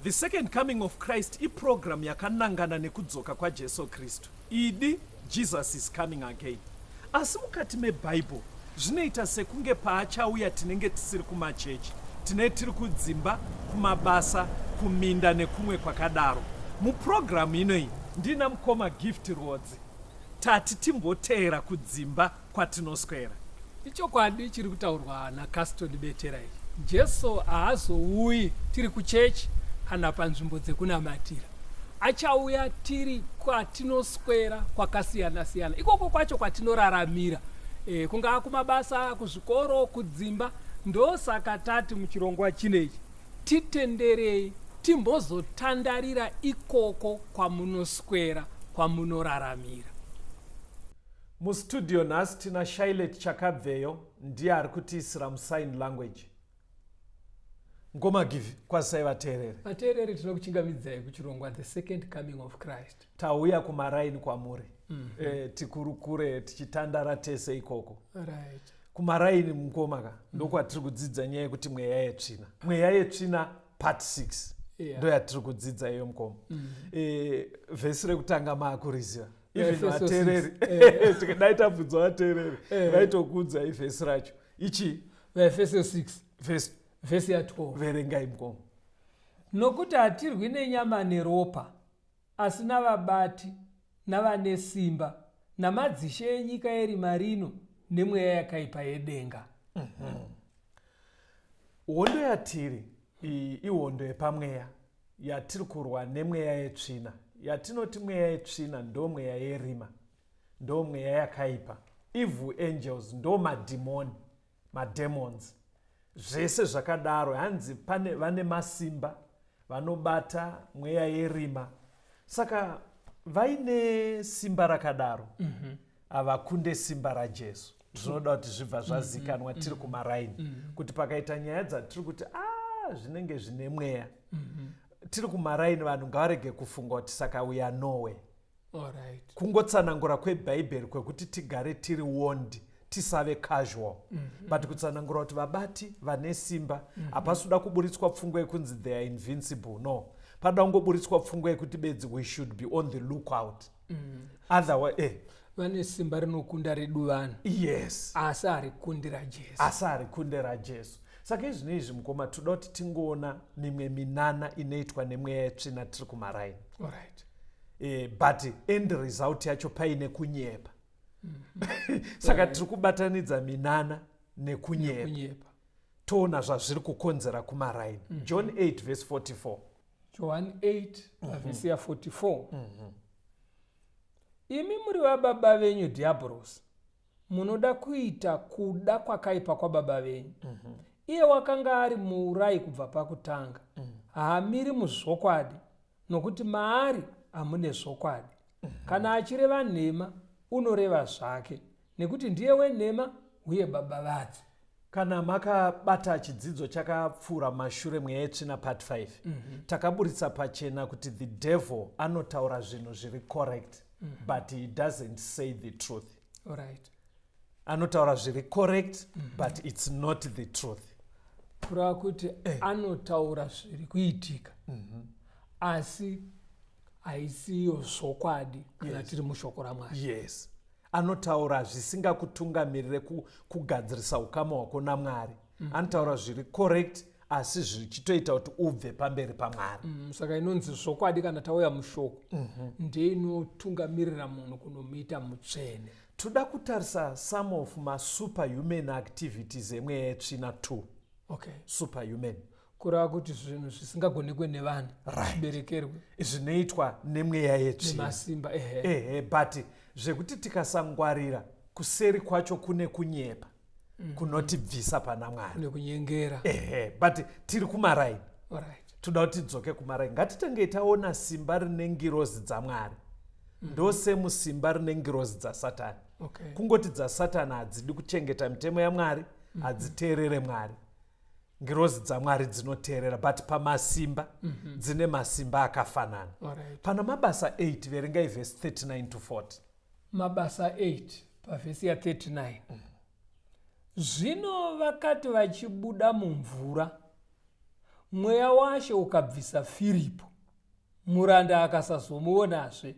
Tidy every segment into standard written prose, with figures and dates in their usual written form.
The Second Coming of Christ iprogram yakanangana nekudzoka kwaJesu Kristu. Idi, Jesus is coming again. Asi mukati meBible zvinoita sekunge paachauya tinenge tisiri kumachechi, tine tiri kudzimba, kumabasa, kuminda nekumwe kwakadaro. Muprogram inoyi ndina mukoma Gift Rwodzi. Tati timboteera kudzimba kwatinoswera. Ichokwadi chiri kutaurwa naCaston Betera ichi. Jesu haazouyi tiri kuchechi kana panzvimbo dzekunamatira. Achauya tiri kwatinoswera kwakasiyana siyana, ikoko kwacho kwatinoraramira, kungaa kumabasa, kuzvikoro, kudzimba. Ndosaka tati muchirongwa chinechi titenderei timbozotandarira ikoko kwamunoswera, kwamunoraramira. Mustudio nhasi tina Shylet Chakabveyo, ndiye ari kutiisira musign language. Ngoma Give, kwazisai vateereri. Vateereri, tinokuchingamidzai kuchirongwa The Second Coming of Christ. Tauya kumaraini kwamuri. Tikurukure tichitandara tese ikoko. Kumaraini mukoma ka, ndokwatiri kudzidza nyaya yekuti mweya yetsvina. Mweya yetsvina part 6. Ndo yatiri kudzidza iyo mukoma. Vhesi rekutanga maakuriziva. Even vateereri. Tikadai tabvunza vateereri, vaitokuudza ivhesi racho. Ichi Efeso 6 vhesi ya 12. Verengai mukoma. Nokuti hatirwi nenyama neropa, asi navabati, navane simba, namadzishe enyika yerima rino, nemweya yakaipa yedenga. Hondo yatiri iyi ihondo yepamweya yatiri kurwa nemweya yetsvina. Yatinoti mweya yetsvina ndo mweya yerima, ndo mweya yakaipa. Evil angels ndo madhimoni, mademons. Zvese zvakadaro hanzi pane vane masimba vanobata mweya yerima. Saka vaine simba rakadaro havakunde simba raJesu. Zvinoda kuti zvibva zvazikanwa tiri kumaraini, kuti pakaita nyaya dzatiri kuti zvinenge zvine mweya, tiri kumaraini, vanhu ngavarege kufunga kuti saka we are nowhere. Kungotsanangura kwebhaibheri kwekuti tigare tiri warned, tisave casual. But kutsanangura kuti vabati vane simba, hapasi kuda kuburitswa pfungwa yekunzi they are invincible. No, pada kungoburitswa pfungwa yekuti bedzi we should be on the lookout. Otherwise, Vane simba rinokunda redu vanhu. Asi harikundi raJesu. Asi harikunde raJesu. Saka izvino izvi mukoma, toda kuti tingoona mimwe minana inoitwa nemweya yetsvina tiri kumaraini. But end result yacho paine kunyepa. Saka tiri kubatanidza minana nekunyepa. Nekunyepa. Toona zvazviri kukonzera kumaraini. John 8 verse 44. John 8 vhesi ya 44. Imi muri vababa venyu Diaborosi, munoda kuita kuda kwakaipa kwababa venyu. Iye wakanga ari muurayi kubva pakutanga. Haamiri muzvokwadi, nokuti maari hamune zvokwadi. Kana achireva nhema, unoreva zvake, nekuti ndiye wenhema uye baba vadzo. Kana makabata chidzidzo chakapfuura mashure, mweya yetsvina part 5, takaburitsa pachena kuti the devil anotaura zvinhu zviri correct, but he doesn't say the truth. Anotaura zviri correct, but it's not the truth. Kureva kuti anotaura zviri kuitika, asi haisiyo zvokwadi kana tiri mushoko raMwari. Yes, anotaura zvisingakutungamirire kugadzirisa ukama hwako naMwari. Anotaura zviri correct, asi zvichitoita kuti ubve pamberi paMwari. Saka inonzi zvokwadi kana tauya mushoko ndeinotungamirira munhu kunomuita mutsvene. Toda kutarisa some of masuperhuman activities emweya yetsvina 2. Superhuman. Kureva kuti zvinhu zvisingagonekwe nevanhu, zviberekerwe. Zvinoitwa nemweya yetsvina. Nemasimba, ehe. Ehe, but zvekuti tikasangwarira kuseri kwacho kune kunyepa kunotibvisa pana Mwari. Nekunyengera. Ehe, but tiri kumaraini. Toda kuti tidzoke kumaraini. Ngatitangei taona simba rine ngirozi dzaMwari. Ndosemu simba rine ngirozi dzaSatani. Kungoti dzaSatani hadzidi kuchengeta mitemo yaMwari, hadziteerere Mwari. Ngirozi dzaMwari dzinoteerera, but pamasimba dzine masimba akafanana. Pana Mabasa 8, verengai vhesi 39 to 40. Mabasa 8 pavhesi ya 39. Zvino vakati vachibuda mumvura, Mweya waShe ukabvisa Firipo, muranda akasazomuonazve,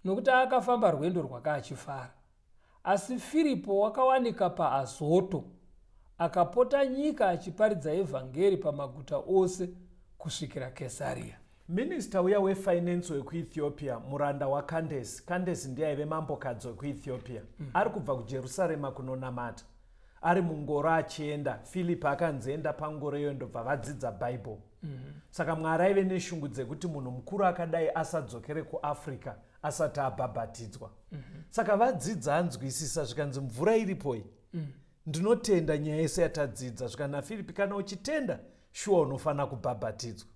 nokuti akafamba rwendo rwake achifara. Asi Firipo wakawanika paAzoto, akapota nyika achiparidza evhangeri pamaguta ose kusvikira Kesaria. Minista uya wefinance wekuEthiopia, muranda waKandesi, Kandesi ndiye aive mambokadzi wekuEthiopia, ari kubva kuJerusarema kunonamata. Ari mungoro achienda, Filipi akanzi enda pangoro iyoyo ndobva vadzidza Bible. Saka Mwari aive neshungu dzekuti munhu mukuru akadai asadzokere kuAfrica asati abhabhatidzwa. Saka vadzidza anzwisisa zvikanzi mvura iripoi. Ndinotenda nyaya yese yatadzidza zvikanzi naFilipi kana uchitenda shuwa unofanira kubhabhatidzwa.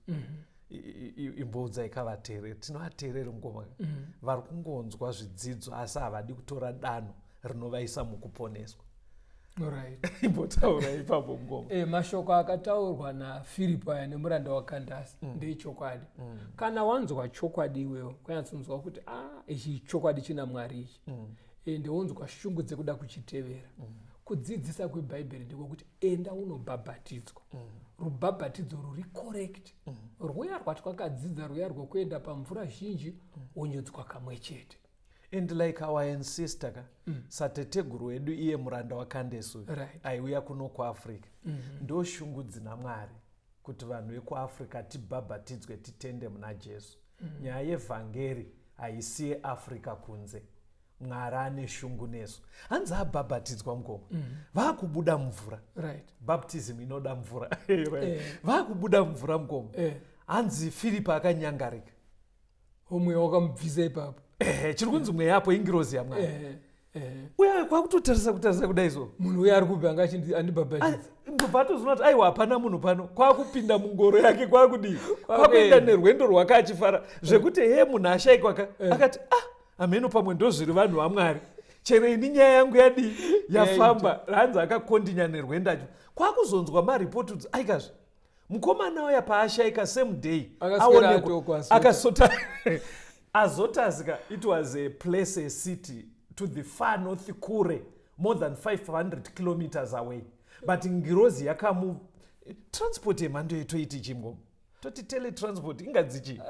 Imboudzai kavateereri, tinovateereri mukoma vari kungonzwa zvidzidzo asi havadi kutora danho rinovaisa mukuponeswa. Imbotaura ipapo mukoma. Mashoko akataurwa naFiripo aya nemuranda waKandasi ndeechokwadi. Kana wanzwa chokwadi iwewo kunyatsonzwa kuti ichi chokwadi china Mwari ichi, ende wonzwa shungu dzekuda kuchitevera. Kudzidzisa kweBhaibheri ndiko kuti enda unobhabhatidzwa. Rubhabhatidzo ruri correct. Rwuya rwatwakadzidza rwuya rwekuenda pamvura zhinji wonyudzwa kamwe chete. And like our ancestor ka, sateteguru wedu iye muranda waKandesi uyu, aiuya kuno kuAfrica. Ndo shungu dzina Mwari kuti vanhu vekuAfrica tibhabhatidzwe titende muna Jesu. Nyaya yevhangeri haisi yeAfrica kunze. Mwari ane shungu nesu. Hanzi abhabhatidzwa mukoma. Vakubuda mvura. Baptism inoda mvura. Vakubuda mvura mukoma. Hanzi Filipi akanyangarika. Mweya wakamubvisa ipapo. Chiri kunzi mweya apo ingirozi yaMwari. Uya kwakutotarisa kutarisa kudai so. Munhu uya ari kupi anga andibhabhatidza? Ndobva atozoona kuti aiwa hapana munhu pano. Kwakupinda mungoro yake kwakudii? Kwakuenda nerwendo rwake achifara. Zvekuti he munhu ashaikwa ka. Akati hameno pamwe ndozviri vanhu vaMwari. Chero ini nyaya yangu yadii yafamba. Hanzi akakondinya nerwendo acho. Kwakuzonzwa maripoti kuti aikazve. Mukomana uya paashaika same day aonekwa akasota Azotasika. It was a place, a city to the far north kure, more than 500 kilometers away. But ngirozi yakamu transport yemhando yetoiti chimgo toti teletransport ingadzichi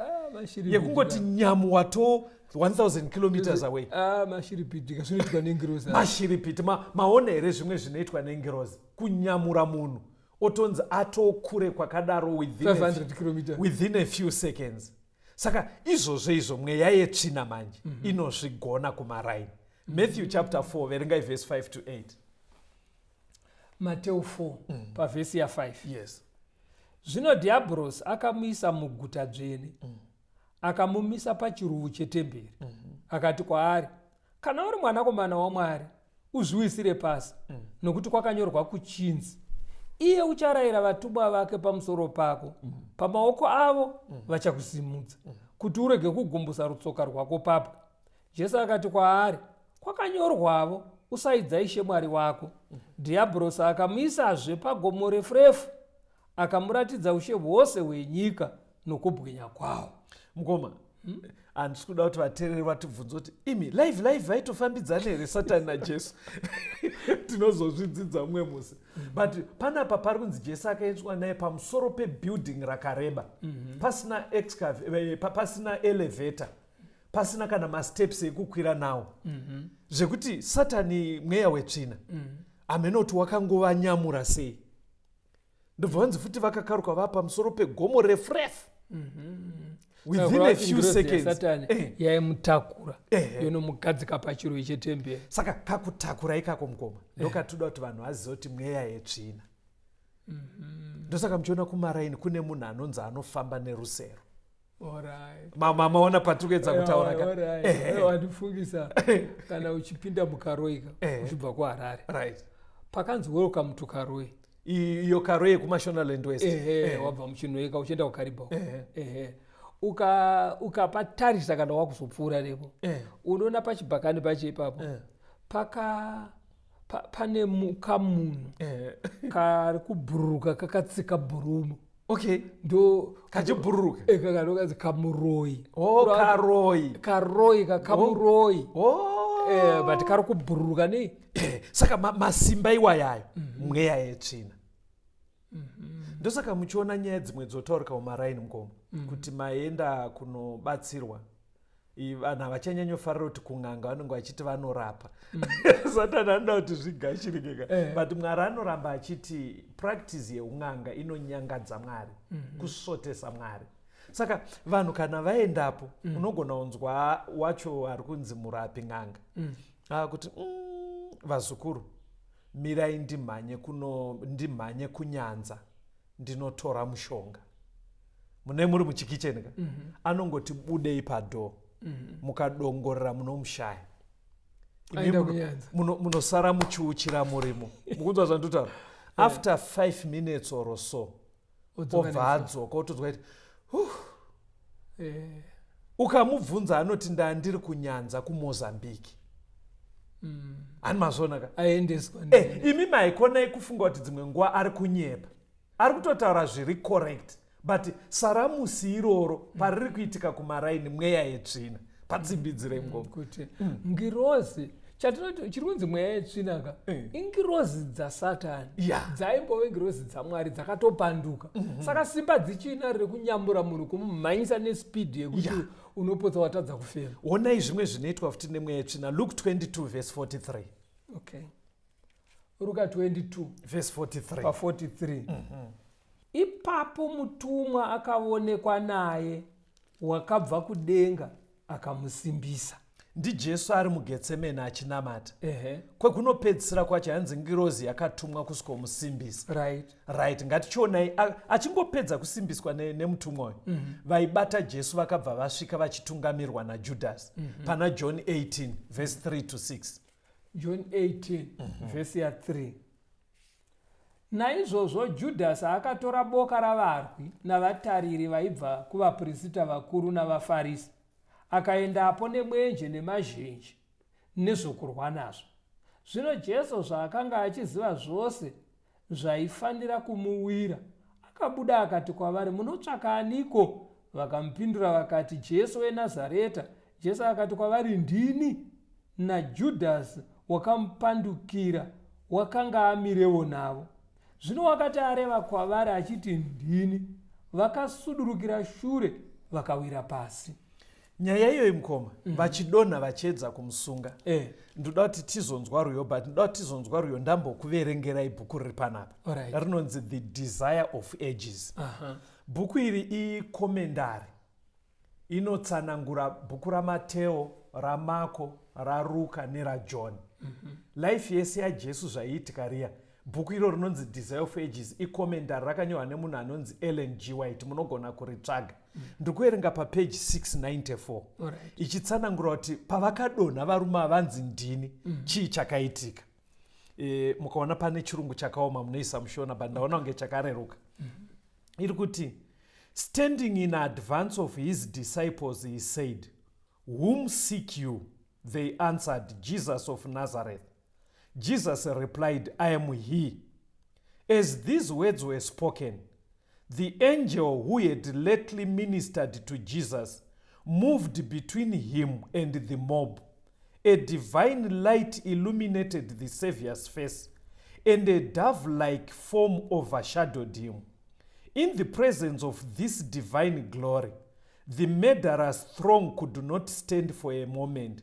yekungoti nyamu wato 1000 kilometers away. Mashiripiti zvinoitwa nengirozi. Mashiripiti maona here zvimwe zvinoitwa nengirozi kunyamura munhu otonzi atokure kwakadaro 500 kilometers within a few seconds. Saka izvozvo izvo mweya yetsvina manje inozvigona kumaraini. Matthew chapter 4 verengai verse 5 to 8. Mateo 4 pavhesi ya 5. Yes. Zvino Diabhurosi akamuisa muguta dzvene, akamumisa pachiruvu chetemberi. Akati kwaari, kana uri mwanakomana waMwari, uzviwisire pasi, nokuti kwakanyorwa kuchinzi, iye ucharayira vatumwa vake pamusoro pako, pamaoko avo vachakusimudza, kuti urege kugumbusa rutsoka rwako pabwe. Jesu akati kwaari, kwakanyorwavo, usaidza Ishe Mwari wako. Dhiabhurosi akamuisazve pagomo refu refu, akamuratidza ushe hwose hwenyika nokubwinya kwawo. Mukoma, handisi kuda kuti vateereri vatibvunze kuti imi live vaitofambidzana here Satani naJesu? Tinozozvidzidza mumwe musi. But panapa pari kunzi Jesu akaiswa naye pamusoro pebuilding rakareba, pasina pasina elevator, pasina kana masteps ekukwira nawo. Zvekuti Satani mweya wetsvina, hameno kuti wakangovanyamura sei. Ndobva vanzi futi vakakaruka vava pamusoro pegomo refu refu. Within a few seconds. Satani yaimutakura yonomugadzika pachiro chetemberi. Saka kakutakura ikako mukoma ndokatoda kuti vanhu vazive kuti mweya yetsvina. Ndosaka muchiona kumaraini kune munhu anonzi anofamba nerusero. Maona patiri kuedza kutaura ka? Wandifungisa kana uchipinda muKaroi ka, uchibva kuHarare. Pakanzi welcome to Karoi. Iyo Karoi yekuMashonaland West. Wabva muChinhoyi uchienda kuKariba. Ukapatarisa kana wakuzopfuura nepo, unoona pachibhakani pacho ipapo pane kamunhu kari kubhururuka kakatsika bhurumu. Ndo Kachibhururuka. Kanokanzi kamuroi. Oh, karoi. Karoi, kakamuroi. But kari kubhururuka nei? Saka masimba iwayayo mweya yetsvina. Ndosaka muchiona nyaya dzimwe dzotaurika mumaraini mukoma, kuti maenda kunobatsirwa, vanhu havachanyanyofarira kuti kun'anga, vanenge vachiti vanorapa. Satani anoda kuti zvigashirike ka. But Mwari anoramba achiti practice yeun'anga inonyangadza Mwari, kusvotesa Mwari. Saka vanhu kana vaendapo, unogona kunzwa wacho ari kunzi murapi, n'anga, akuti, vazukuru, mirai ndimhanye kuno, ndimhanye kunyanza ndinotora mushonga." Mune muri muchikicheni ka, anongoti budei padoor, mukadongorera munomushaya. Imi Aenda kunyanza. Munosara muchiuchira murimo. Mukunzwa zvandotaura? After 5 minutes or so, Odzoka obva nemushonga. adzoka, otodzwa kuti Ukamubvunza anoti, "Ndandiri kunyanza kuMozambique." Hani mazvona ka? Aendeswa. Imi maikonai kufunga kuti dzimwe nguva ari kunyepa, ari kutotaura zviri correct, but saramusi iroro pariri kuitika kumaraini, mweya yetsvina. Patsimbidzire ngoma. Kuti ngirozi, chatinoti chiri kunzi mweya yetsvina ka, ingirozi dzaSatani dzaimbove ngirozi dzaMwari dzakatopanduka. Saka simba dzichina rekunyambura munhu, kumumhanyisa nespeed yekuti unopotsa watadza kufema. Onai zvimwe zvinoitwa futi nemweya yetsvina. Luke 22 verse 43. Okay, Ruka 22 verse 43. Pa43. Ipapo mutumwa akaonekwa naye wakabva kudenga, akamusimbisa. NdiJesu ari muGetsemene achinamata. Kwekunopedzisira kwacho, hanzi ngirozi yakatumwa kusvikomusimbisa. Right, ngatichionai achingopedza kusimbiswa nemutumwa uyu, vaibata Jesu vakabva vasvika vachitungamirwa naJudhasi. Pana John 18 verse 3 to 6. John 18 vhesi ya3. Naizvozvo Judhasi akatora boka ravarwi navatariri vaibva kuvaprista vakuru navaFarisi, akaendapo nemwenje nemazhenje nezvokurwa nazvo. Zvino Jesu zvaakanga achiziva zvose zvaifanira kumuwira, akabuda akati kwavari, "Munotsvaka aniko?" Vakamupindura vakati, "Jesu weNazareta." Jesu akati kwavari, "Ndini." NaJudhasi wakamupandukira wakanga amirewo navo. Zvino wakati areva kwavari achiti, "Ndini," vakasudurukira shure, vakawira pasi. Nyaya iyoyi mukoma, vachidonha vachiedza kumusunga. Ndoda kuti tizonzwa rwiyo, but ndoda kuti tizonzwa rwiyo ndambokuverengerai bhuku riri panapa. Rinonzi The Desire of Ages. Bhuku iri icommentary inotsanangura bhuku raMateo, raMako, raRuka neraJohn, life yese yaJesu, zvaiitika riya. Bhuku iro rinonzi Desire of Ages, icommentary, rakanyorwa nemunhu anonzi Ellen G White. Munogona kuritsvaga. Ndiri kuverenga papeji 694, ichitsanangura kuti pavakadonha varume avanzi "Ndini", chii chakaitika. Mukaona pane chirungu chakaoma munoisa muShona, but ndaona kunge chakareruka. Iri kuti, "Standing in advance of his disciples, he said, 'Whom seek you?' They answered, 'Jesus of Nazareth.' Jesus replied, 'I am he.' As these words were spoken, the angel who had lately ministered to Jesus moved between him and the mob. A divine light illuminated the Savior's face, and a dove like form overshadowed him. In the presence of this divine glory, the murderous throng could not stand for a moment.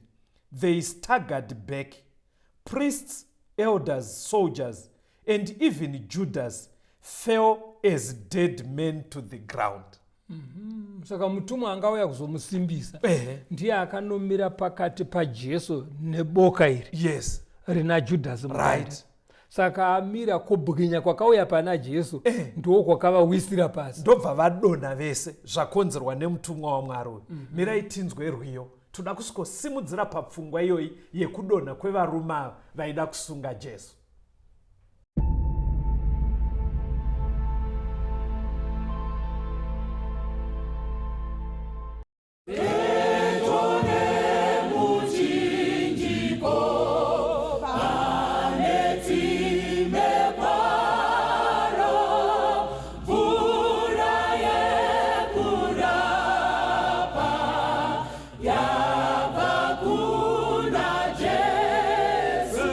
They staggered back. Priests, elders, soldiers, and even Judas fell as dead men to the ground." Saka mutumwa angauya kuzomusimbisa ndiye akanomira pakati paJesu neboka iri rina Judhasi mukati. Saka amira, kubwinya kwakauya pana Jesu ndo kwakavawisira pasi. Ndobva vadonha vese, zvakonzerwa nemutumwa waMwari uyu. Mirai tinzwe rwiyo. Toda kusvikosimudzira papfungwa iyoyi yekudonha kwevarume ava vaida kusunga Jesu. Muchinjiko pane tsime paro, mvura yekurapa yabva kuna Jesu.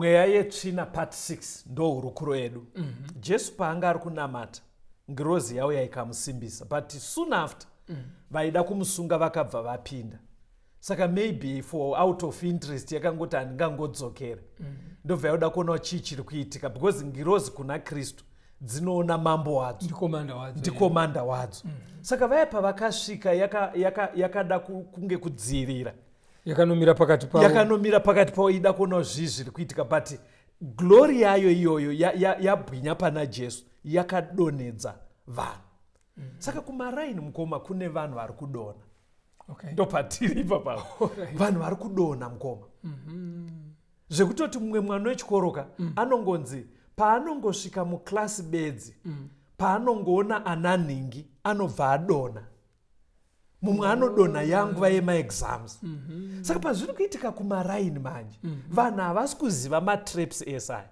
Mweya yetsvina part 6 ndo hurukuro yedu. Jesu paanga ari kunamata, ngirozi yauya ikamusimbisa, but soon after vaida kumusunga vakabva vapinda. Saka maybe for out of interest yakangoti handingangodzokere, ndobva yakuda kuonawo chii chiri kuitika, because ngirozi kuna Kristu dzinoona mambo wadzo. Ndikomanda wadzo. Ndikomanda wadzo. Saka vaya pavakasvika yakada kunge kudzivirira. Yakanomira pakati pavo. Yakanomira pakati pavo, ida kuonawo zvii zviri kuitika, but glory yayo iyoyo yabwinya pana Jesu yakadonhedza vanhu. Saka kumaraini, mukoma, kune vanhu vari kudonha. Ndopatiri ipapapo, vanhu vari kudonha, mukoma, zvekutoti mumwe mwana wechikoro ka anongonzi paanongosvika muklasi bedzi, paanongoona ananhingi anobva adonha. Mumwe anodonha yanguva yemaexams. Saka pazviri kuitika kumaraini manje, vanhu havasi kuziva matraps ese aya,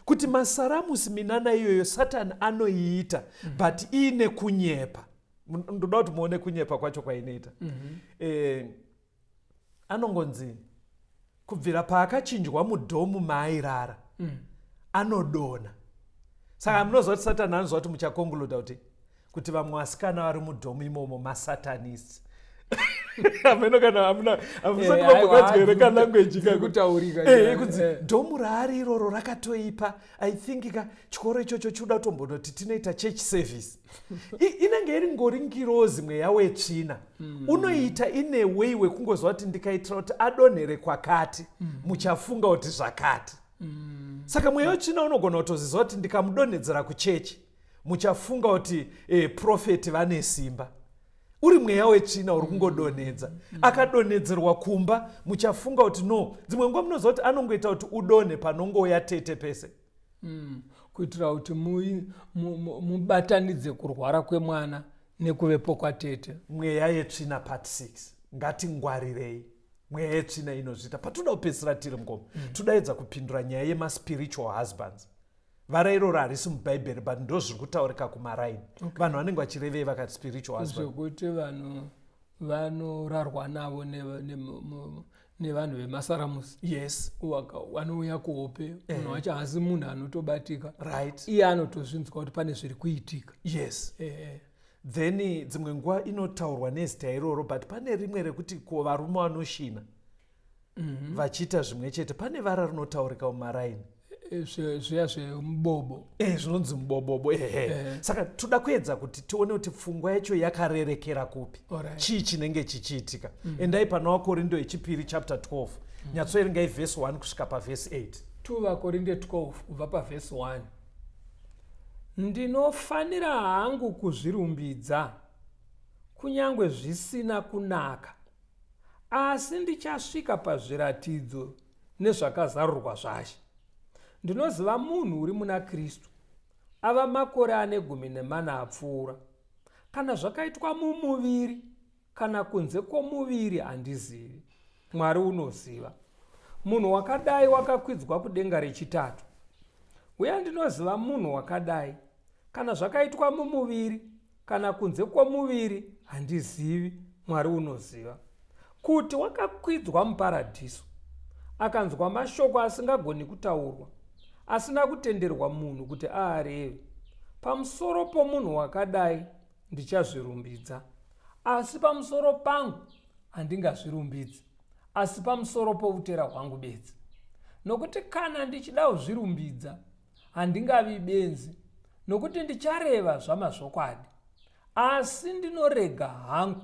kuti masaramusi, minana iyoyo Satani anoiita, but iine kunyepa. Ndoda kuti muone kunyepa kwacho kwainoita. Anongonzi kubvira paakachinjwa mudhomu maairara, anodonha. Saka munoziva kuti Satani anoziva kuti muchaconcluda kuti vamwe vasikana vari mudhomu imomo masatanists. Hameno kana hamuna hamusati mambokadzwere kalanguage. Dziri kutaurika. Kunzi dhomu raari iroro rakatoipa. I think ka chikoro ichocho chinoda kutombonoti tinoita church service. Inenge iri ngori ngirozi, mweya wetsvina unoita ine way wekungoziva kuti ndikaitira kuti adonhere kwakati, muchafunga kuti zvakati. Saka mweya wetsvina unogona kutoziva kuti ndikamudonhedzera kuchechi, muchafunga kuti profeti vane simba. Uri mweya wetsvina uri kungodonhedza. Akadonhedzerwa kumba, muchafunga kuti no. Dzimwe nguva munoziva kuti anongoita kuti udonhe panongouya tete pese. Kuitira kuti mubatanidze kurwara kwemwana nekuvepo kwatete. Mweya yetsvina part 6. Ngatingwarirei, mweya yetsvina inozviita. Patoda kupedzisira tiri, mukoma, todaedza kupindura nyaya yemaspiritual husbands. Vara iroro harisi mubhaibheri, but ndo zviri kutaurika kumaraini. Vanhu vanenge vachirevei vakati spiritual husband? Zvekuti vanhu vanorarwa navo nevanhu vemasaramusi. Vanouya kuhope, munhu wacho haasi munhu anotobatika. Iye anotozvinzwa kuti pane zviri kuitika. Then dzimwe nguva inotaurwa nezita iroro, but pane rimwe rekuti ko varume vanoshina vachiita zvimwe chete. Pane vara rinotaurika mumaraini. Zviya zvemubobo. Zvinonzi mubobobo, ehe. Saka toda kuedza kuti tione kuti pfungwa yacho yakarerekera kupi. Chii chinenge chichiitika? Endai pana Wakorindo yechipiri chapter 12, nyatsoerengai vhesi 1 kusvika pavhesi 8. 2 Vakorinde 12 kubva pavhesi 1. Ndinofanira hangu kuzvirumbidza, kunyange zvisina kunaka, asi ndichasvika pazviratidzo nezvakazarurwa zvashe. Ndinoziva munhu uri muna Kristu ava makore ane 14 apfuura, kana zvakaitwa mumuviri kana kunze kwomuviri handizivi, Mwari unoziva. Munhu wakadai wakakwidzwa kudenga rechitatu. Uye ndinoziva munhu wakadai, kana zvakaitwa mumuviri kana kunze kwomuviri handizivi, Mwari unoziva, kuti wakakwidzwa muparadhiso, akanzwa mashoko asingagoni kutaurwa, asina kutenderwa munhu kuti aareve. Pamusoro pomunhu wakadai ndichazvirumbidza, asi pamusoro pangu handingazvirumbidzi, asi pamusoro poutera hwangu bedzi. Nokuti kana ndichida kuzvirumbidza, handingavi benzi, nokuti ndichareva zvamazvokwadi. Asi ndinorega hangu,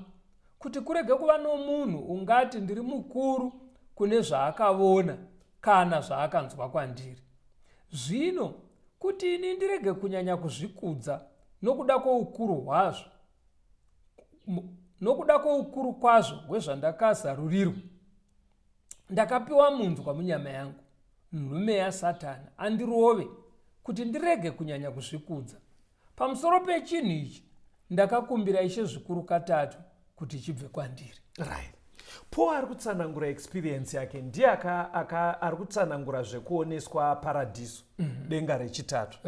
kuti kurege kuva nomunhu ungati ndiri mukuru kune zvaakavona kana zvaakanzwa kwandiri. Zvino kuti ini ndirege kunyanya kuzvikudza nokuda kwoukuru hwazvo, nokuda kwoukuru kwazvo hwezvandakazarurirwa, ndakapiwa munzwa munyama yangu, nhume yaSatani, andirove, kuti ndirege kunyanya kuzvikudza. Pamusoro pechinhu ichi ndakakumbira Ishe zvikuru katatu kuti chibve kwandiri. Right. Paul ari kutsanangura experience yake. Ndiye ari kutsanangura zvekuoneswa paradhiso, denga rechitatu.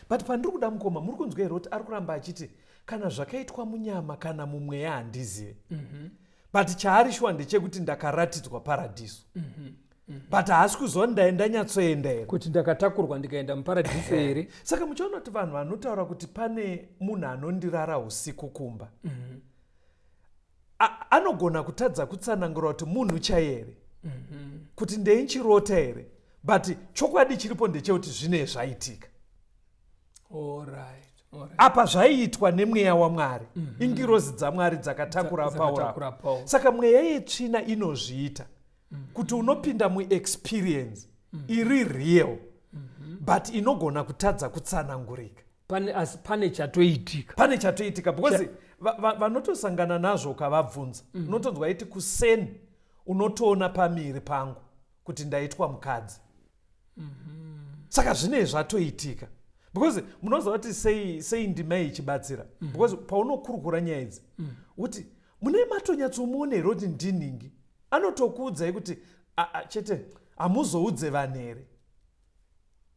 But pandiri kuda, mukoma, muri kunzwa here kuti ari kuramba achiti kana zvakaitwa munyama kana mumweya handizive, but chaari shuwa ndechekuti ndakaratidzwa paradhiso. But haasi kuziva ndai ndanyatsoenda here, kuti ndakatakurwa ndikaenda muparadhiso here. Saka muchiona kuti vanhu vanotaura kuti pane munhu anondirara usiku kumba, anogona kutadza kutsanangura kuti munhu chaiye here, kuti ndeinchirota here, but chokwadi chiripo ndechekuti zvine zvaitika. Apa zvaiitwa nemweya waMwari, ingirozi dzaMwari dzakatakura Pauro. Dzakatakura Pauro. Saka mweya yetsvina inozviita kuti unopinda muexperience iri real, but inogona kutadza kutsanangurika. Pane, asi pane chatoitika. Pane chatoitika, because vanotosangana nazvo ukavabvunza, unotonzwa iti kuseni unotoona pamiri pangu kuti ndaitwa mukadzi. Saka zvinee zvatoitika, because munoziva kuti sei ndima iyi ichibatsira, because paunokurukura nyaya idzi kuti mune matonyatsomuona here kuti ndiningi, anotokuudzai kuti, "A, a, chete hamuzoudze vanhu here,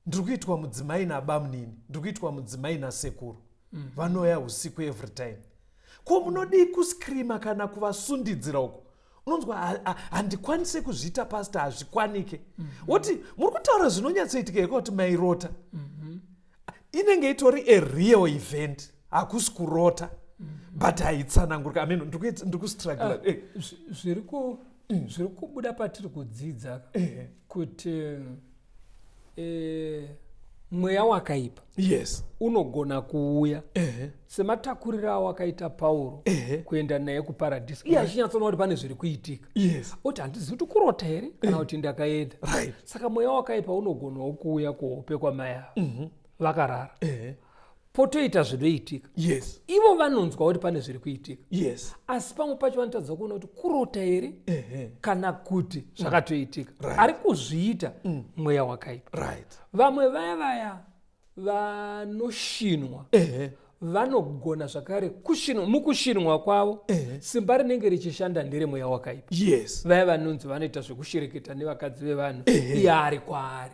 ndiri kuitwa mudzimai nabamunini, ndiri kuitwa mudzimai nasekuru, vanouya usiku every time. Ko munodii kuscreama kana kuvasundidzira uko?" Unonzwa, "Handikwanise kuzviita, pastor, hazvikwanike." Woti muri kutaura zvinonyatsoitika here kuti mairota? Inenge itori a real event, hakusi kurota, but haitsanangurika. I mean, ndiri kustruggle. Ah, zviri kubuda patiri kudzidza kuti mweya wakaipa unogona kuuya sematakuriro awakaita Pauro kuenda naye kuparadhiso, iye achinyatsoona kuti pane zviri kuitika, oti handizivi kuti kurota here kana kuti ndakaenda. Saka mweya wakaipa unogonawo kuuya kuhope kwamai ava vakarara, potoita zvinoitika. Ivo vanonzwa kuti pane zviri kuitika, asi pamwe pacho vanotadza kuona kuti kurota here kana kuti zvakatoitika. Ari kuzviita mweya wakaipa. Vamwe vaya vaya vanoshinwa vanogona zvakare kushinwa. Mukushinwa kwavo, simba rinenge richishanda nderemweya wakaipa. Vaya vanonzi vanoita zvekushereketa nevakadzi vevanhu, iye ari kwaari.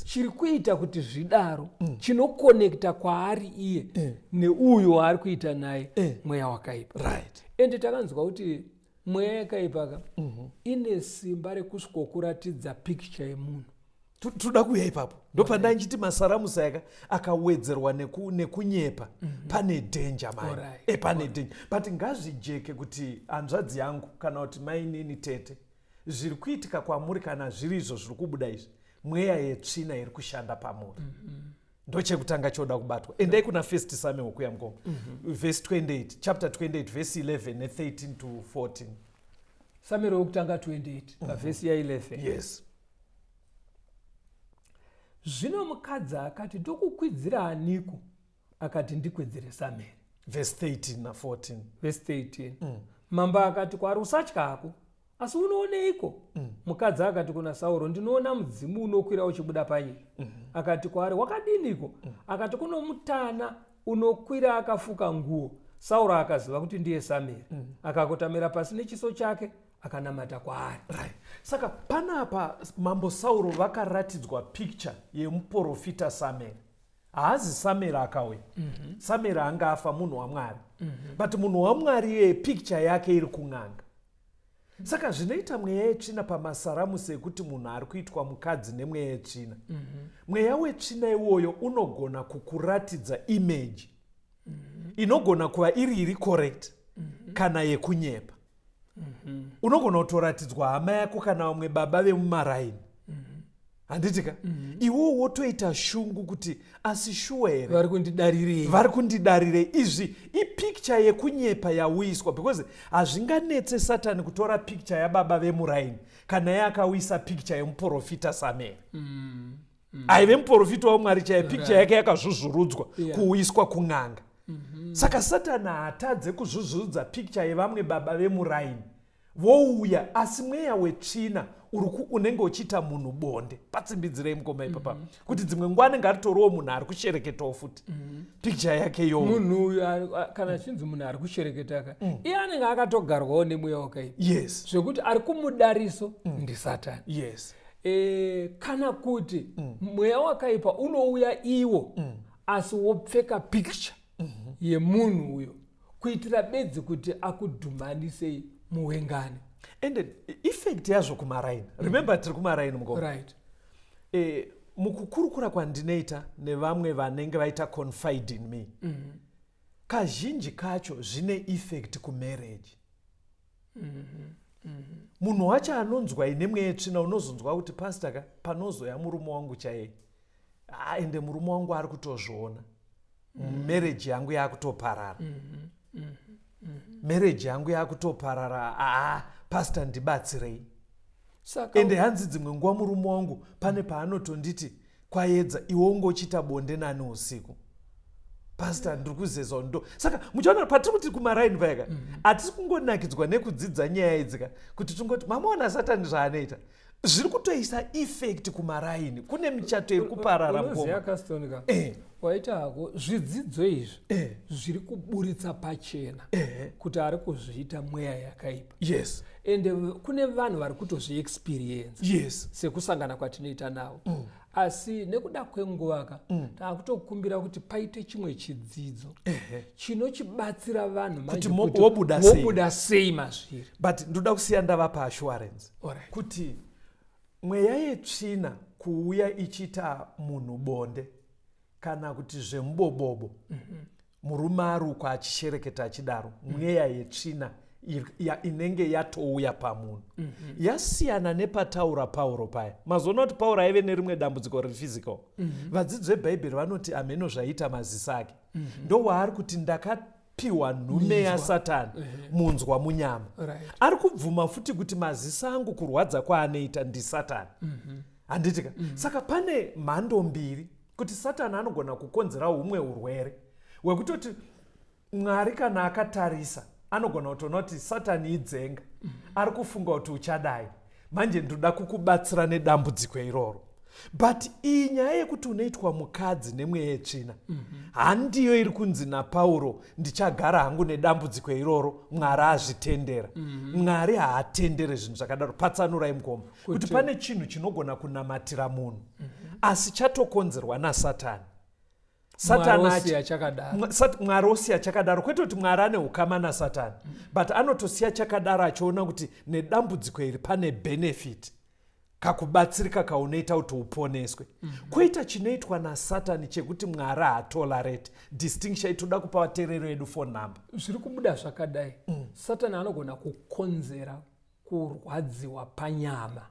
Chiri kuita kuti zvidaro, chinokonekta kwaari iye neuyo waari kuita naye, mweya wakaipa. Ende takanzwa kuti mweya yakaipa ka ine simba rekusvikokuratidza pikicha yemunhu. Toda kuuya ipapo. Ndopanda nchiti masaramusi aka akawedzerwa nekunyepa, pane danger mai. Pane danger, but ngazvijeke kuti hanzvadzi yangu kana kuti mainini, tete, zviri kuitika kwamuri kana zviri izvo zviri kubuda izvi, mweya yetsvina iri kushanda pamuri. Ndochekutanga choda kubatwa. Endai kuna First Samuel kuya, mukoma, verse 28, chapter 28 verse 11 ne13 to 14. Samuel wekutanga 28 pavhesi ya11. Yes. Zvino mukadzi akati, "Ndokukwidzira aniko?" Akati, "Ndikwidzire Samueri." Verse 13 na14. Vhesi 13. Mambo akati kwaari, "Usatya hako, asi unooneiko?" Mukadzi akati kuna Sauro, "Ndinoona mudzimu unokwira uchibuda panyika." Akati kwaari, "Wakadiniko?" Akati, "Kuno mutana unokwira akafuka nguo." Sauro akaziva kuti ndiye Samueri. Akakotamira pasi nechiso chake, akanamata kwaari. Right. Saka panapa mambo Sauro vakaratidzwa picture yemuprofita Samuel. Haazi Samuel akauya. Samuel anga afa, munhu waMwari. But munhu waMwari iyeye picture yake iri kun'anga. Saka zvinoita mweya yetsvina pamasaramusi ekuti munhu ari kuitwa mukadzi nemweya yetsvina, mweya wetsvina iwoyo unogona kukuratidza image inogona kuva iri correct kana yekunyepa. Unogona kutoratidzwa hama yako kana vamwe baba vemumaraini, handiti ka? Iwowo wotoita shungu kuti asi shuwa here? Vari kundidarirei? Vari kundidarirei? Izvi ipicture yekunyepa yauyiswa, because hazvinganetse Satani kutora picture yababa vemuraini kana iye akauyisa picture yemuprofita Samuel. Aive muprofita waMwari chaiye, picture yake yakazvuzvurudzwa kuuyiswa kun'anga. Saka Satani haatadze kuzvuzvurudza picture yevamwe baba vemuraini vouya, asi mweya wetsvina unenge uchiita munhu bonde. Patsimbidzirei, mukoma, ipapa, kuti dzimwe nguva anenge aritoriwo munhu ari kushereketawo futi, picture yake yo. Munhu uyu kana achinzi munhu ari kushereketa ka, iye anenge akatogarwawo nemweya wakaipa, zvekuti ari kumudariso ndisatani. Kana kuti mweya wakaipa unouya iwo, asi wopfeka picture yemunhu uyo kuitira bedzi kuti akudhumanisei Muwengane. Ende effect yazvo kumaraini, remember tiri kumaraini, mukoma. Mukukurukura kwandinoita nevamwe vanenge vaita confide in me, kazhinji kacho zvine effect kumarriage. Munhu wacho anonzwa ine mweya yetsvina, unozonzwa kuti, "Pastor ka, panozoya murume wangu chaiye, ah, ende murume wangu ari kutozviona, marriage yangu yakutoparara, marriage yangu yakutoparara. Aa, pastor, ndibatsirei." Saka Ende hanzi dzimwe nguva murume wangu pane paanotonditi, "Kwaedza, iwe unge uchiita bonde nani usiku? Pastor, ndiri kuzeza." Ndo saka muchiona patiri kuti kumaraini payaka, hatisi kungonakidzwa nekudzidza nyaya idzika kuti tingoti mamaona Satani zvaanoita, zviri kutoisa effect kumaraini, kune michato iri kuparara. Unoziva, mukoma. Caston ka, waita hako zvidzidzo izvi zviri kuburitsa pachena kuti ari kuzviita mweya yakaipa. Ende kune vanhu vari kutozviexperience sekusangana kwatinoita navo. Asi nekuda kwenguva ka, taakutokumbira kuti paite chimwe chidzidzo chinochibatsira vanhu manje Kuti kuti wobuda sei. Wobuda sei mazviri. But ndoda kusiya ndavapa assurance kuti mweya yetsvina kuuya ichiita munhu bonde kana kuti zvemubobobo, murume ari uko achishereketa achidaro, mweya yetsvina inenge yatouya pamunhu. Yasiyana nepataura Pauro paya. Mazoona kuti Pauro aive nerimwe dambudziko rephysical. Vadzidzi vebhaibheri vanoti hameno zvaiita maziso ake. Ndowaari kuti, "Ndakapiwa nhume Minzwa. yaSatani, munzwa munyama." Ari kubvuma futi kuti maziso angu kurwadza kwaanoita ndisatani, handiti ka? Saka pane mhando mbiri, kuti Satani anogona kukonzera humwe urwere hwekutoti Mwari kana akatarisa anogona kutoona kuti Satani idzenga, ari kufunga kuti uchadai, manje ndoda kukubatsira nedambudziko iroro. But iyi nyaya yekuti unoitwa mukadzi nemweya yetsvina, handiyo iri kunzi naPauro, "Ndichagara hangu nedambudziko iroro, Mwari azvitendera." Mwari haatendere zvinhu zvakadaro. Patsanurai, mukoma, kuti pane chinhu chinogona kunamatira munhu, asi chatokonzerwa naSatani. Satani Mwari osiya chakadaro. Mwari osiya chakadaro, kwete kuti Mwari ane ukama naSatani, but anotosiya chakadaro achiona kuti nedambudziko iri pane benefit, kakubatsirika kaunoita kuti uponeswe. Kwoita chinoitwa naSatani chekuti Mwari haatolerate. Distinction, itoda kupa vateereri vedu phone number. Zviri kubuda zvakadai: Satani anogona kukonzera kurwadziwa panyama.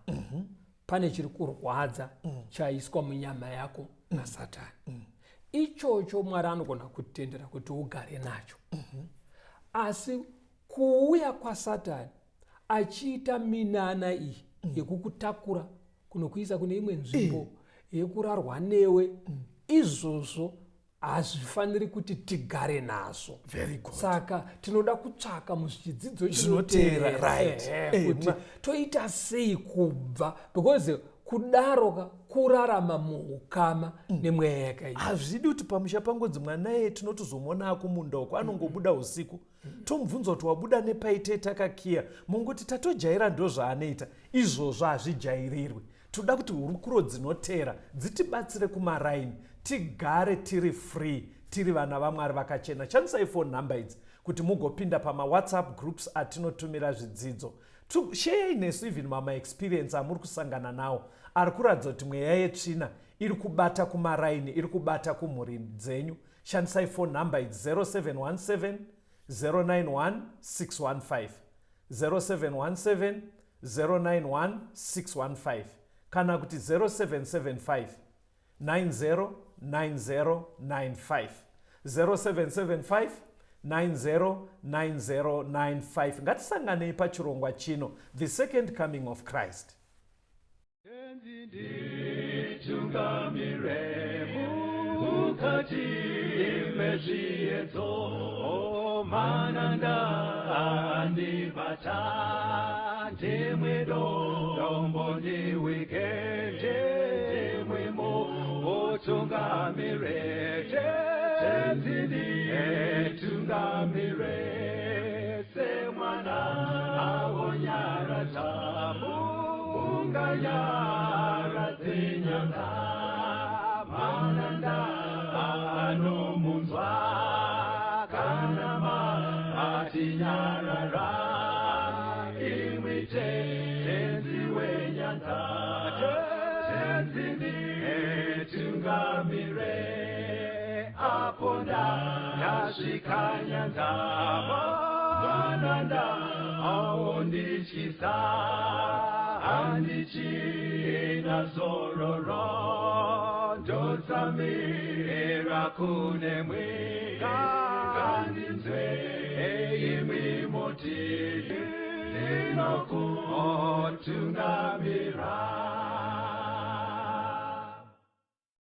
Pane chiri kurwadza chaiswa munyama yako naSatani, ichocho Mwari anogona kutendera kuti ugare nacho. Asi kuuya kwaSatani achiita minana iyi yekukutakura kunokuisa kune imwe nzvimbo yekurarwa newe, izvozvo hazvifaniri kuti tigare nazvo. Very good. Saka tinoda kutsvaka muzvidzidzo Zvinoteera, chinoteera, kuti toita sei kubva, because kudaro ka kurarama muukama nemweya yakaipa. Hazvidi kuti pamusha pangonzi mwana iye tinotozomuona akumunda uko, anongobuda usiku, tomubvunza kuti wabuda nepaite, takakiya, mongoti tatojaira, ndo zvaanoita. Izvozvo hazvijairirwi. Toda kuti hurukuro dzinotera dzitibatsire kumaraini, tigare tiri free, tiri vana vaMwari vakachena. Shandisai phone number idzi kuti mugopinda pamawhatsapp groups atinotumira zvidzidzo. Sheyai nesu even mamaexperience amuri kusangana nawo ari kuratidza kuti mweya yetsvina iri kubata kumaraini, iri kubata kumhuri dzenyu. Shandisai phone number idzi: 0717 091 615, 0717 091 615, kana kuti 0775 909095, 0775 909095. Ngatisanganei pachirongwa chino, The Second Coming of Christ. Tungamire mukati mezviedzo, mananda andibata, ndimwe dombo ndiwike, ndimwemo utungamire, Tenzi nditungamire, semwana awonyaradza unganyaradze nyanga, mananda anomunzwa kana matinyarara. Tenzi wenyanza, Tenzi nditungamire. Apo ndasvika nyanza, mananda aondityisa, handichina zororo, ndotsamira kunemwi. Ngandinzwe imi moti ndinokutungamira.